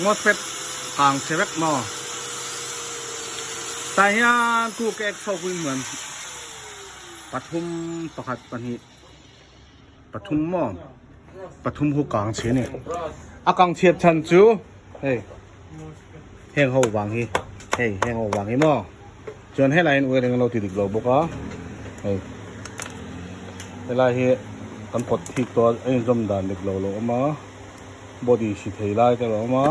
Mosfet kang chhe vek maw? Tah hian ku ka ek chho pui hmuan pathum pakhat pahnih pathum maw pathum hu kang chhe ni a kang chhiat chhan chu hei heng ho vang hi hei heng ho vang hi maw chuan helai hian wiring an lo ti dik lo bawk a hei helai hi kan pawt thik tawh a a inzawm dan dik lo lo awm a body si thei lai te a lo awm a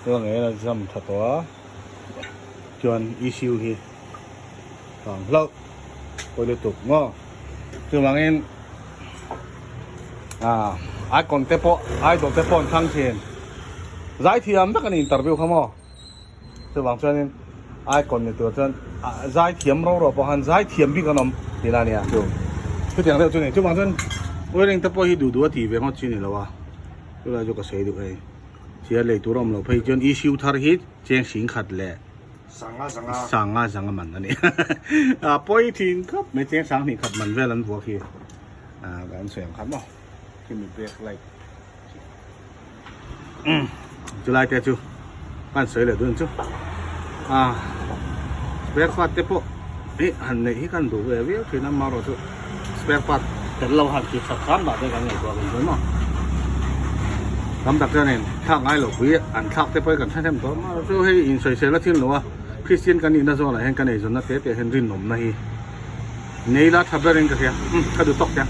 chuan ngei a jam tha tawh a chuan E_C_U hi kang hlauh pawi lutuk maw chuvangin ah icon te pawh idol te pawh an thlang thin zaithiam tak a ni interview kha maw chuvang chuanin icon ni tur chuan zaithiam ro ro pawh khan zaithiam bik an awm tih lai a nia chu chutiang deuh chu a ni chuvang chuan wedding te pawh hi duh duh a tih ve ngawt chi a ni lo a chulai chu ka sawi duh hei chhiar lei tur a awm loh phei chuan issue thar hi cheng hring khat leh Sanga zanga. Sanga zanga man a ni. A pawi thin khawp mai cheng sang hnih khat man vel an vuak hi. A kan sawi ang kha maw. Khi mi brake light. Um chulai te chu kan sawi leh dun chu. A spare part te pawh hi han neih hi kan duh ve viau thin a marawh chu spare part tel lo han ti that hram dah te kan ngaihtuah kan sawi maw. Tam tak chuanin thlak ngai loh pui an thlak te pawh hi kan hrehnem tawh a chu hei insawisel a thil lo a Kristian kan nihna zawnah hian kan eizawnna te te hian rinawmna hi nei la tha berin ka hria umm ka duh tawk chiang.